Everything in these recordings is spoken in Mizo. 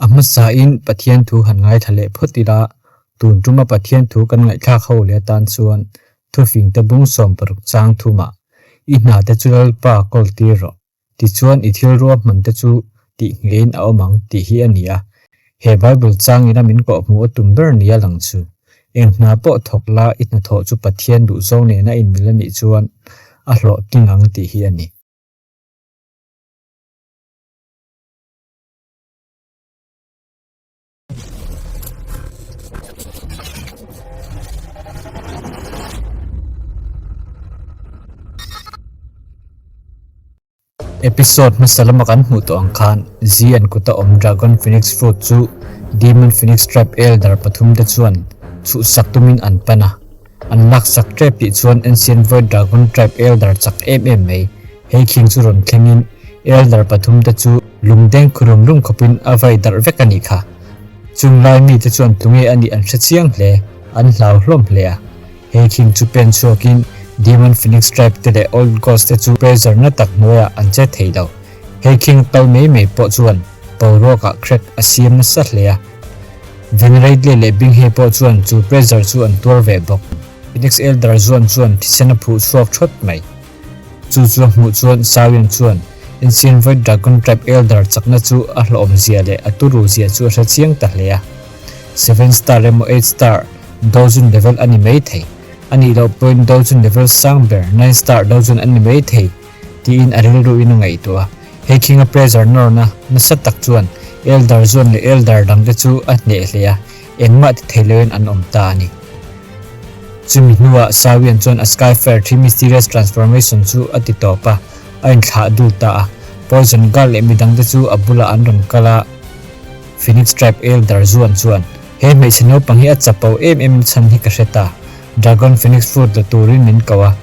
A hmasain Pathian thu han ngaithla leh phawt ila, tun tuma Pathian thu kan ngaihthlak ho leh atan chuan thufingte bung 60 chang thumah, I hnate chu Lalpa kawl tir rawh, tichuan i thil ruahman te chu tih ngeiin a awm ang tih hi a ni a. He Bible changin a min kawhhmuh a tum ber nia lang chu, eng hna pawh thawk la i hnathawh chu Pathian duhzawng nena inmil a nih chuan a hlawhtling ang tih hi a ni. Episode hmasa lama kan hmuh tawh ang khan Zi an kuta awm Dragon Phoenix Fruit chu Demon Phoenix Tribe Elder pathum te chuan chhuhsak tumin an pan a. An laksak tep tih chuan Ancient Void Dragon Tribe Elder chak em em mai Hei khing chu rawn thlengin Elder pathumte chu lungdeng khurum rum khawpin a vai darh vek a nih kha. Chung lai mite chuan tunge a nih an hre chiang hle, an hlau hlawm hle a. Hei khing chu pen chhuakin Demon Phoenix Tribe te leh Old Gods te chu pressure na tak hnuaiah an che thei lo. Hei khing kal mai mai pawh chuan boruakah crack a siam nasa hle a. Venerate leh Binghe pawh chuan chu pressure chu an tuar ve bawk. Phoenix Elder zuan chuan thisen a phuh chhuak thawt mai. Chu chu a hmuh chuan Sawian chuan Ancient Void Dragon Tribe Elder chakna chu a hlawhawm zia leh a turu zia chu a hre chiang ta hle a. Seven Star emaw Eight Star Dojun level a ni mai thei. A nih loh pawhin Dojun level sang ber Nine Star Dojun a ni mai thei tiin a rilruin a ngaihtuah a. Hei khinga pressure nawrna nasa tak chuan Elder zuan leh Elder dangte chu a hneh hle a, engmah ti thei loin an awm ta a ni. Chumi hnuah Sawian chuan a Skyfire thi Mysterious Transformation chu a ti tawp a, a inthlah dul ta a. Poison Girl leh midangte chu a bulah an rawn kal a. Phoenix Tribe Elder Zuan chuan, He hmeichhe naupang hi a chapo em em chhan hi ka hre ta. Dragon Phoenix Fruit la turin min ko a.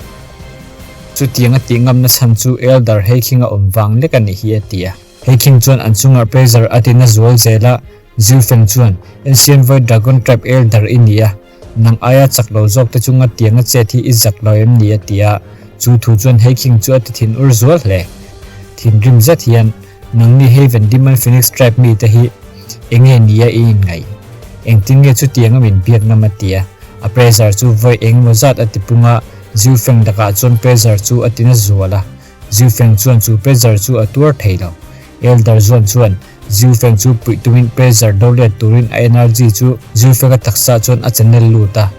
Chutiang a tih ngamna chhan chu Elder Heikhinga awm vang lek a nih hi a ti a. Heikhing chuan an chungah pressure a ti na zual zel a, Zufeng chuan, Ancient Void Dragon Tribe Elder i ni a, nang aia chak lo zawk te chunga tianga chet hi i zak lo em ni a ti a, chu thu chuan Heikhing chu a ti thin ur zual hle. Thinrim zet hian, Nangni Haven Demon Phoenix Tribe mi te hi enge nia i inngaih? Engtin nge chutianga min biak ngam a ti a, a pressure chu vawi engemaw zat a ti pung a, Zufeng lakah chuan pressure chu a ti na zual a. Zufeng chuan chu pressure chu a tuar thei lo. Elder Zuan chuan Zufeng chu puih tumin pressure do let turin a energy chu Zufenga taksa chuan a channel lut a.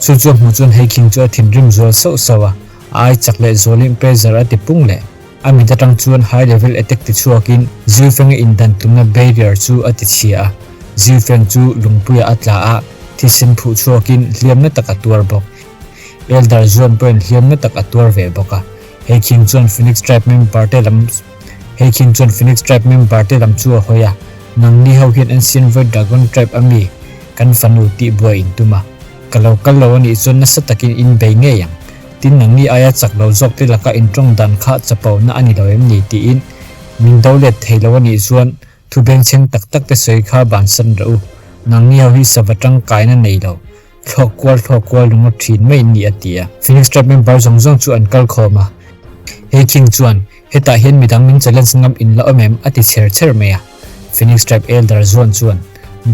Chu chu a hmuh chuan Heikhing chu a thinrim zual sauh sauh a, a ai chak leh zualin pressure a ti pung leh. A mit atang chuan high level attack ti chhuakin Zufenga indan tumna barrier chu a ti chhia a. Zufeng chu lungpuiah a tla a, thisen phuh chhuakin hliamna tak a tuar bawk. Elder Zuan pawhin hliamna tak a tuar ve bawk a. Hei khing chuan Phoenix Tribe member te lam Hei khing chuan Phoenix Tribe member te lam chu a hawi a, Nangni ho hian Ancient Void Dragon Tribe a mi kan fanu tih buai in tum a. Ka lo kal lo a nih chuan nasa takin in bei ngei ang. Tin nangni aia chak lo zawk te laka in tawng dan kha chapo na a ni lo em ni tiin min do let thei lo a nih chuan thu bengchheng tak tak te sawi kha bansan rawh u. Nangni ho hi sava tangkaina nei lo. Thlawk kual thlawk kual ringawt thin mai ni a ti a. Phoenix Tribe member zawng zawng chu an kal khawm a. Hei King chuan, Hetah hian midang min challenge ngam in la awm em? a ti chher chher mai a. Phoenix Tribe Elder Zuan chuan,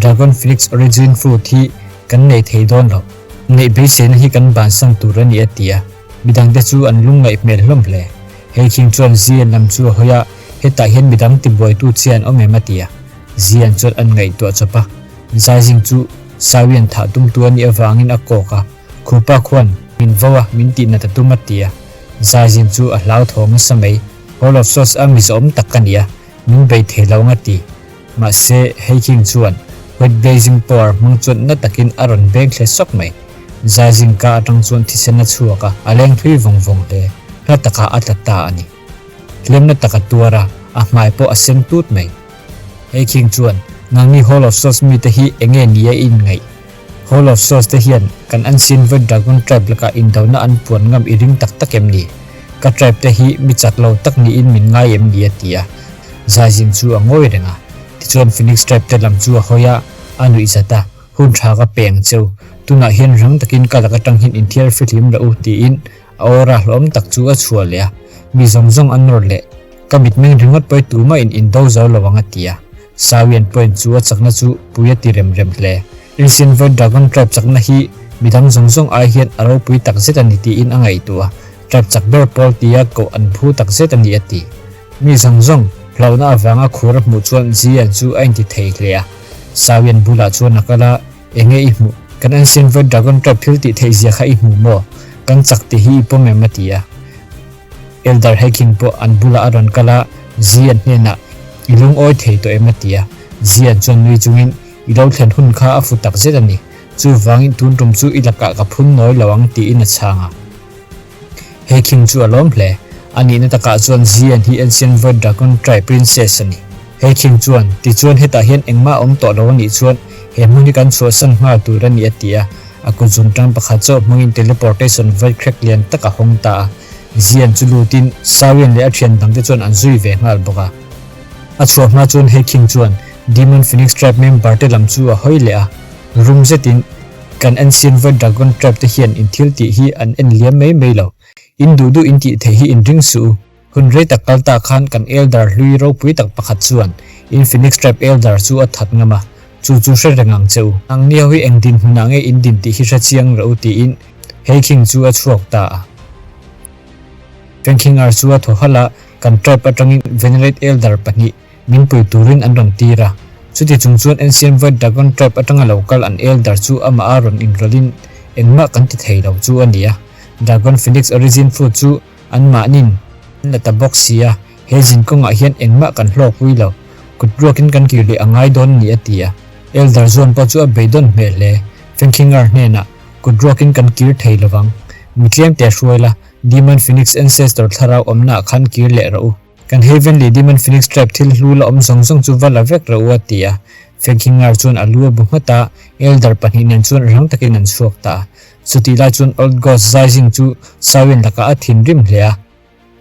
Dragon Phoenix Origin Fruit hi kan nei thei dawn lo. Neih beiseina hi kan bansan tur a ni a ti a. Midangte chu an lungngaih hmel hlawm hle. Hei King chuan Zian lam chu a hawi a, Hetah hian midang tibuaitu che an awm em? a ti a. Zian chuan an ngaihtuah chawp a. Zaizing chu Sawian thah tumtu a nih avangin a kawk a, Khupa khuan min vo a, min tih nat a tum a ti a. Zaizing chu a hlauthawng nasa mai, Hall of Swords a mizawm tak ka ni a, min bei thei lo ang a ti. Mahse, Hei King chuan White Blazing Power hmang chuan na takin a rawn beng thle sawk mai. Zaizing ka atang chuan thisen a chhuak a, a leng thui vawng vawng hle. Hla takah a tla ta a ni. Hlemna tak a tuar a, a hmai pawh a sen tut mai. Hei King chuan, Nangni Hall of Swords mite hi enge ni a in ngaih? Hall of Swords te hian kan Unseen Void Dragon Tribe lakah indona an puan ngam i ring tak tak em ni? Ka tribe te hi mi chak lo tak niin min ngai em ni? a ti a. Zaizing chu a ngawi reng a. Tichuan Phoenix Tribe te lam chu a hawi a, a nuih zat a, Hun tha ka pe ang cheu. Tunah hian rang takin ka lak atang hian inthiar fihlim rawh u tiin A aw hlawm tak chu a chhuah leh a, mi zawng zawng an nawr leh. Ka mitmeng ringawt pawi tumah in indo zo lo ang a ti a. Sawian point chu a chakna chu pui a ti rem rem hle. Ancient Void Dragon Tribe chakna hi midang zawng zawng ai hian a ropui tak zet a ni tiin a ngaihtuah a, tribe chak ber pawl tia koh an phu tak zet a ni a ti. Mi zawng zawng hlauhna avanga khur a hmuh chuan Zian chu a inti thei hle a. Sawian bulah chuan a kal a, Enge i hmuh? Kan Ancient Void Dragon Tribe thil tih theih zia kha i hmu maw? Kan chak tih hi i pawm em? a ti a. Elder Heking pawh an bulah a rawn kal a, Zian hnenah, I lungawi thei tawh em? a ti a. Zian chuan nui chungin, I lo thlen hun kha a fu tak zet a ni. Chuvangin tun tum chu i lakah ka phun nawi lo ang tiin a chhang a. Heking chu a lawm hle. A nihna takah chuan Zian hi Ancient Void Dragon Tribe Princess a ni. Heking chuan, Tichuan hetah hian engmah a awm tawh lo a nih chuan he hmun hi kan chhuahsan nghal tur a ni a ti a. A kut zungtang pakhat chauh hmangin teleportation void crack lian tak a hawng ta a. Zian chu lutin Sawian leh a thian dangte chuan an zui ve nghal bawk a. A chhuah hma chuan he King chuan Demon Phoenix Tribe member te lam chu a hawi leh a. Rum zetin, Kan Ancient Void Dragon Tribe te hian in thil tih hi an en liam mai mai lo. In duh duh in tih theih hi in ring suh u. Hun rei tak kal ta khan kan Elder hlui ropui tak pakhat chuan in Phoenix Tribe Elder chu a that ngam a, chu chu hre reng ang che u. Ang ni ho hi eng dinhmunah nge in din tih hi hre chiang rawh u tiin Hei King chu a chhuak ta a. Fengkhingar chu a thaw halh a, kan tribe atangin Venerate Elder pahnih min pui turin an rawn tir a. Chuti chung chuan Ancient Void Dragon tribe atanga lo kal an Elder chu amah a rawn inrawlhin engmah kan ti thei lo chu a ni a. Dragon Phoenix Origin Fruit chu Anmahnin an la ta bawk si a, he zin kawngah hian engmah kan hlawkpui lo, kut ruakin kan kir leh a ngai dawn ni a ti a. Elder Zuan pawh chu a beidawn hmel hle. Fengkhingar hnenah, Kut ruakin kan kir thei lovang. Mi tlemte hruai la, Demon Phoenix Ancestor thlarau awmnaah khan kir leh rawh u. Kan Heavenly Demon Phoenix Tribe thil hlu la awm zawng zawng chu va la vek rawh u a ti a. Fengkhingar chuan a lu a bu nghat a, Elder pahnih nen chuan rang takin an chhuak ta a. Chutih lai chuan Old Ghost Zaizing chu Sawin lakah a thinrim hle a,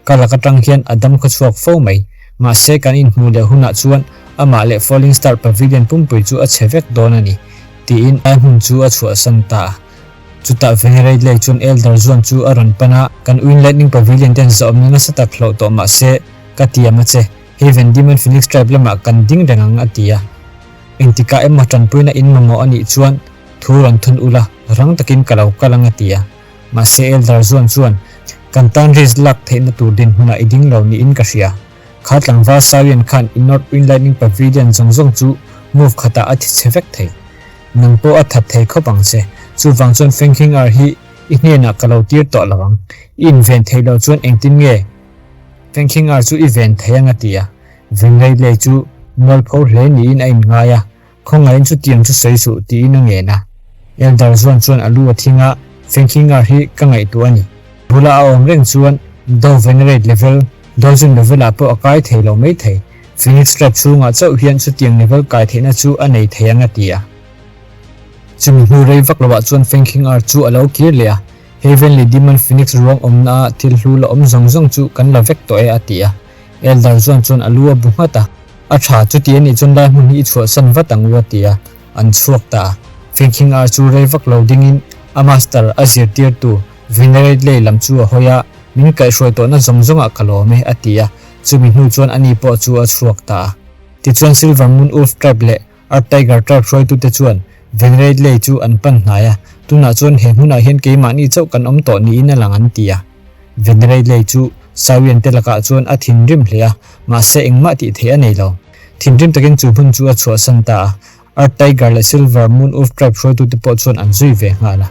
ka lak atang hian a dam khaw chhuak fo mai. Mahse kan inhmuh leh hunah chuan amah leh Falling Star Pavilion pumpui chu a chhe vek dawn a ni, tiin a hmun chu a chhuahsan ta a. Chutah Venerate Lake chuan Elder Zuan chu a rawn pan a, Kan Wind Lightning Pavilion ten zahawmna nasa tak hlauh tawh mahse ka tiam a che, Heaven Demon Phoenix Tribe lamah kan ding reng ang a ti a. Engtikah emaw tanpuina in mamawh a nih chuan Thu rawn thun ula, rang takin ka lo kal ang a ti a. Mahse Elder Zuan chuan, Kan tan risk lak theihna tur dinhmunah i ding lo niin ka hria. Kha tlangval Sawian khan i North Wind Lightning Pavilion zawng zawng chu move khatah a thi chhe vek thei. Nang pawh a that thei khawp ang che. Chuvang chuan Fengking Ar hi i hnenah ka lo tir tawh lo ang. I inven theih loh chuan engtin nge Fengking Ar chu i ven thei ang a ti a. Vengrei lei chu mualpho hle niin a inngai a. Khawngaihin chutiang chu sawi suh tiin a ngen a. Elder Zuan chuan a lu a thing a, Fengkhingar hi ka ngaihtuah a ni. Bula a awm reng chuan Do Venerate level, Dojun level ah pawh a kai thei lo mai thei. Phoenix Tribe chhungah chauh hian chutiang level kai theihna chu a nei thei ang a ti a. Chumi hnu rei vak loah chuan Fengkhingar chu a lo kir leh a, Heavenly Demon Phoenix ruang awmna a thil hlu la awm zawng zawng chu kan la vek tawh e a ti a. Elder Zuan chuan a lu a bu nghat a. A tha, chuti a nih chuan lai hmun hi i chhuahsan vat ang u a ti a, an chhuak ta a. Fengkhing ar chu rei vak lo dingin a master a zirtirtu Venerate lei lam chu a hawi a, min kaihhruai tawhna zawng zawngah ka lawm e a ti a, chumi hnu chuan ani pawh chu a chhuak ta a. Tichuan Silver Moon Wolf Tribe leh Earth Tiger Tribe hruaitute chuan Venerate lei chu an pan hnai a, tunah chuan he hmunah hian keimahni chauh kan awm tawh niin a lang an ti a. Venerate lei chu Sawian te lakah chuan a thinrim hle a, mahse engmah tih theih a nei lo. Thinrim takin chu hmun chu a chhuahsan ta a, Earth Tiger leh Silver Moon Wolf Tribe hruaitute pawh chuan an zui ve nghal a.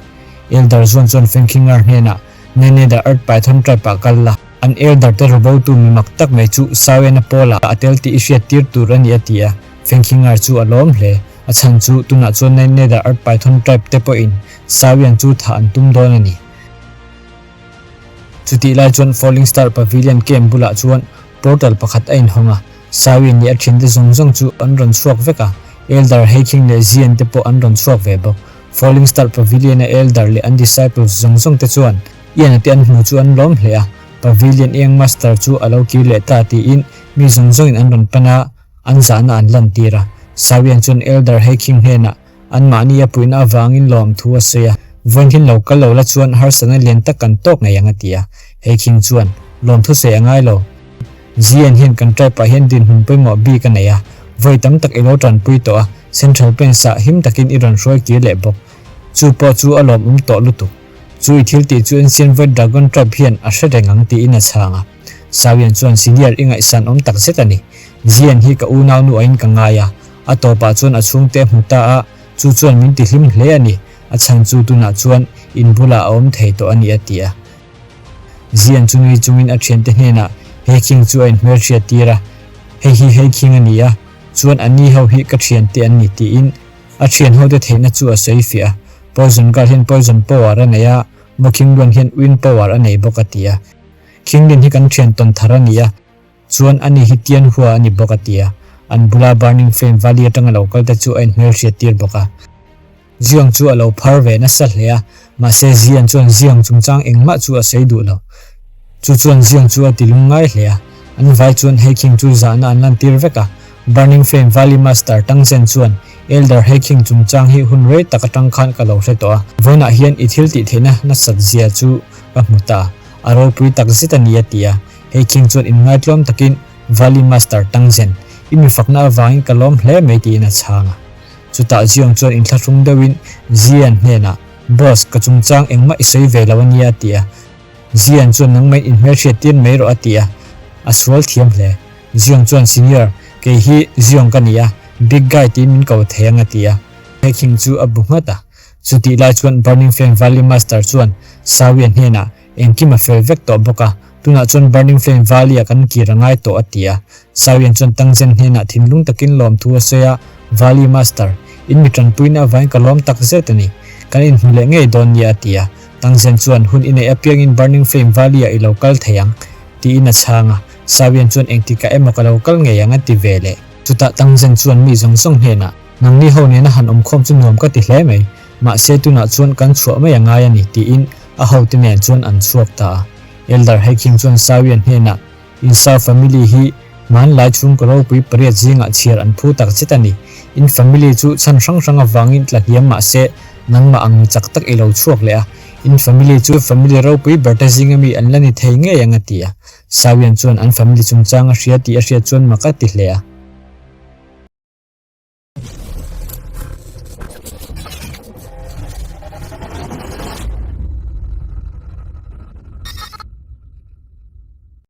Elder Zuan chuan Fengkhingar hnenah, Neneda Earth Python Tribe ah kal la, an Elder te rubotu mi mak tak mai chu Sawian-a pawlah a tel tih i hriat tir tur a ni a ti a. Fengkhingar chu a lawm hle. A chhan chu tunah chuan Neneda Earth Python Tribe te pawhin Sawian chu thah an tum dawn a ni. Chutih lai chuan Falling Star Pavilion camp bulah chuan portal pakhat a inhawng a, Sawi nih a thiante zawng zawng chu an rawn chhuak vek a, Elder Heikhing leh Zian te pawh an rawn chhuak ve bawk. Falling Star Pavilion-a Elder leh an disciples zawng zawng te chuan Ian-a te an hmu chu an lawm hle a, Pavilion eng Master chu a lo kir leh ta tiin mi zawng zawngin an rawn pan a, an zahna an lantir a. Sawian chuan Elder Heikhing hnenah Anmahni a puihna avangin lawmthu a sawi a, Vawiin lo kal lo la chuan harsatna lian tak kan tawk ngei ang a ti a. Hei khing chuan, Lawmthu sawi a ngai lo. Zion hian kan tribe ah hian dinhmun pawimawh bik a nei a. Vawi tam tak i lo tanpui tawh a, Central Plains ah him takin i rawn hruai kir leh bawk. Chu pawh chu a lawmawm tawh lutuk. Chu i thil tih chu Ancient Void Dragon Tribe hian a hre reng ang tiin a chhang a. Sawian chuan Senior i ngaihsan awm tak zet a ni. Zian hi ka unaunu aiin ka ngai a, a tawpah chuan a chhungte a hmu ta a, chu chuan min ti hlim hle a ni. A chhan chu tunah chuan in bulah a awm thei tawh a ni a ti a. Zian chu nui chungin a thiante hnenah he khing chu a inhmelhriat tir a, Hei hi hei khing a ni a, chuan a ni ho hi ka thiante an ni tiin a thian hote theihna chu a sawi fiah a. Poison Girl hian poison power a nei a, Mawkhing Luan hian wind power a nei bawk a ti a. Khinglin hi kan thian tawn thar a ni a. Chuan ani hi Tian Hua a ni bawk a ti a, an bula Burning Flame Valley atanga lo kal te chu a inhmelhriat tir bawk a. Ziang chu a lo phar ve nasa hle a, mahse Zian chuan Ziang chungchang engmah chu a sawi duh lo. Chu chuan Ziang chu a ti lungngai hle a, an vai chuan Hei King chu zahna an lantir vek a. Burning Flame Valley Master Tang Zen chuan Elder Hei King chungchang hi hun rei tak atang khan ka lo hre tawh a, vawiinah hian i thil tih theihna nasat zia chu ka hmu ta, a ropui tak zet a ni a ti a. Hei King chuan inngaitlawm takin Valley Master Tangzen, i mi fakna avangin ka lawm hle mai tiin a chhang a. Chutah Zion chuan inthlahrung deuhin Zian hnenah, Boss, ka chungchang engmah i sawi ve lo a nia a ti a. Zian chuan nangmahin inhmelhriat tir mai rawh a ti a. A sual thiam hle. Zion chuan Senior, kei hi Zion ka ni a, Big Guy tiin min ko thei ang a ti a. Hei King chu a bu nghat a. Chutih lai chuan Burning Flame Valley Master chuan Sawian hnenah, Engkim a fel vek tawh bawk a, tunah chuan Burning Flame Valley-ah kan kir a ngai tawh a ti a. Sawian chuan Tangzen hnenah thinlung takin lawmthu a sawi a, Valley Master, in mi tanpuina avangin ka lawm tak zet a ni. Kan inhmu leh ngei dawn nia a ti a. Tangzen chuan, Hun i neih apiangin Burning Flame Valley-ah i lo kal thei ang, tiin a chhang a. Sawian chuan, Engtikah emaw ka lo kal ngei ang a ti ve leh. Chutah Tangzen chuan mi zawng zawng hnenah, Nangni ho nena han awmkhawm chu nuam ka ti hle mai, mahse tunah chuan kan chhuah mai a ngai a ni, tiin a hote nen chuan an chhuak ta a. Elder Heikhing chuan Sawian hnenah, In Sau family hi hmanlai chhungkaw ropui pariat zingah chhiar an phu tak zet a ni. In family chu chhan hrang hrang avangin tla hniam mahse nangmah ang mi chak tak i lo chhuak leh a. In family chu family ropui ber te zinga mi an la ni thei ngei ang a ti a. Sawian chuan an family chungchang a hria tih a hriat chuan mak a ti hle a.